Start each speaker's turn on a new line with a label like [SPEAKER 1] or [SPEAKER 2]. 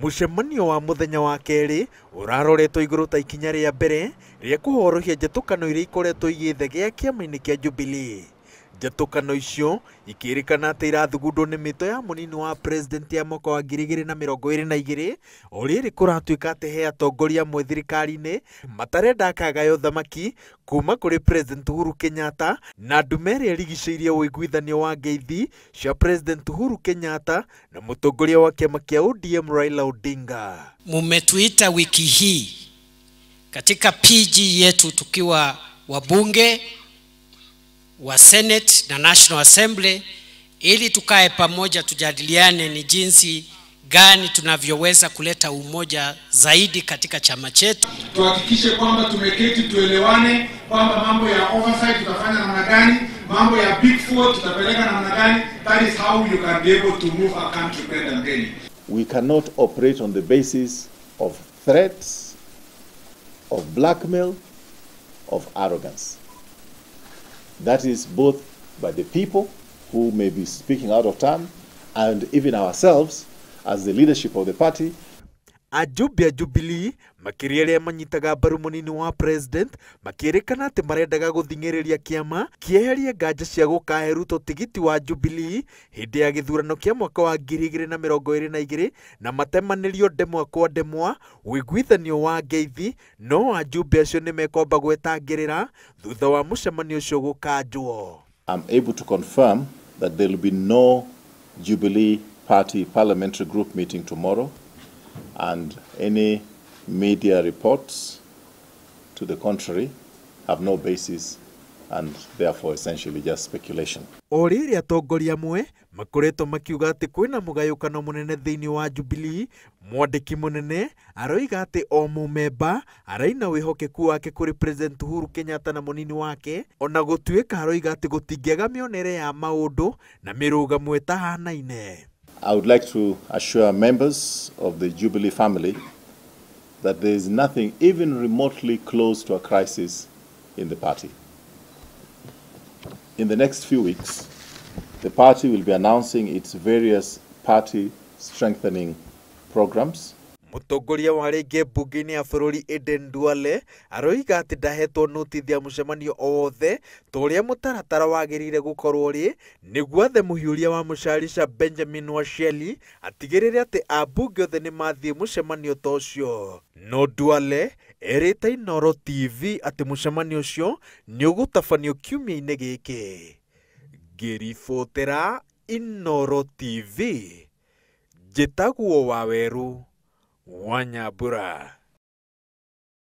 [SPEAKER 1] Mũcemanio wa mũthenya wa kerĩ ũraroretwo igũrũ ta ikinya rĩa mbere rĩa kũhorohia njatũkano iria ikoretwo igĩthegea kĩama-inĩ kĩa Jubilee. Njatũkano icio ikĩrĩkana atĩ irathugundwo nĩ mĩto ya mũnini wa president ya mwaka wa 2022, o rĩrĩ kũratuĩka atĩ he atongoria amwe thirikari-inĩ matarenda akagaya ũthamaki kuma kũrĩ President Uhuru Kenyatta, na ndume ĩrĩa ĩrigicĩirie ũiguithanio wa ngeithi cia President Uhuru Kenyatta na mũtongoria wa kĩama kĩa ODM Raila Odinga.
[SPEAKER 2] Mumetuita wiki hii katika PG yetu tukiwa wabunge wa Senate na National Assembly ili tukae pamoja tujadiliane ni jinsi gani tunavyoweza kuleta umoja zaidi katika chama chetu.
[SPEAKER 3] Tuhakikishe kwamba tumeketi tuelewane kwamba mambo ya oversight tutafanya namna gani, mambo ya big four tutapeleka namna gani. That is how you can be able to move a country kwenda mbele.
[SPEAKER 4] We cannot operate on the basis of threats, of blackmail, of arrogance. That is both by the people who may be speaking out of turn and even ourselves as the leadership of the party.
[SPEAKER 1] Ajumbe a Jubilee makĩria arĩa manyitaga mbaru mũnini wa president makĩrĩkana atĩ marendaga gũthing'ĩrĩria kĩama kĩeherie nganja cia gũkahe Ruto tigiti wa Jubilee hĩndĩ ya gĩthurano kĩa mwaka wa 2022 na matemanĩrio ndemwa kwa ndemwa ũiguithanio wa ngeithi, no ajumbe acio nĩ mekwamba gwetangĩrĩra thutha wa mũcemanio ũcio gũkanjwo.
[SPEAKER 4] I'm able to confirm that there will be no Jubilee Party parliamentary group meeting tomorrow, and any media reports to the contrary have no basis and therefore essentially just speculation.
[SPEAKER 1] O rĩrĩ atongoria amwe makoretwo makiuga atĩ kwĩna mũgayũkano mũnene thĩinĩ wa Jubilee, mwandĩki mũnene aroiga atĩ o mũmemba araina wĩhokeku wake kũrĩ President Uhuru Kenyatta na mũnini wake, ona gũtuĩka aroiga atĩ gũtingĩaga mĩonere ya maũndũ na mĩrũgamo ĩtahanaine.
[SPEAKER 4] I would like to assure members of the Jubilee family that there is nothing even remotely close to a crisis in the party. In the next few weeks, the party will be announcing its various party strengthening programs.
[SPEAKER 1] Mũtongoria wa rĩngĩ mbunge-inĩ ya bũrũri Aden Duale aroiga atĩ ndahetwo notithi ya mũcemanio o wothe ta ũrĩa mũtaratara wagĩrĩire gũkorwo ũrĩ nĩguo athe mũhiũria wa mũcarica Benjamin Washiali atigĩrĩre atĩ ambunge othe nĩ mathiĩ mũcemanio ta ũcio. No Duale erĩte Inooro TV atĩ mũcemanio ũcio nĩ ũgũtabanio kiumia-inĩ gĩkĩ. Ngĩribotera Inooro TV, njĩtagwo Waweru Wanyambura.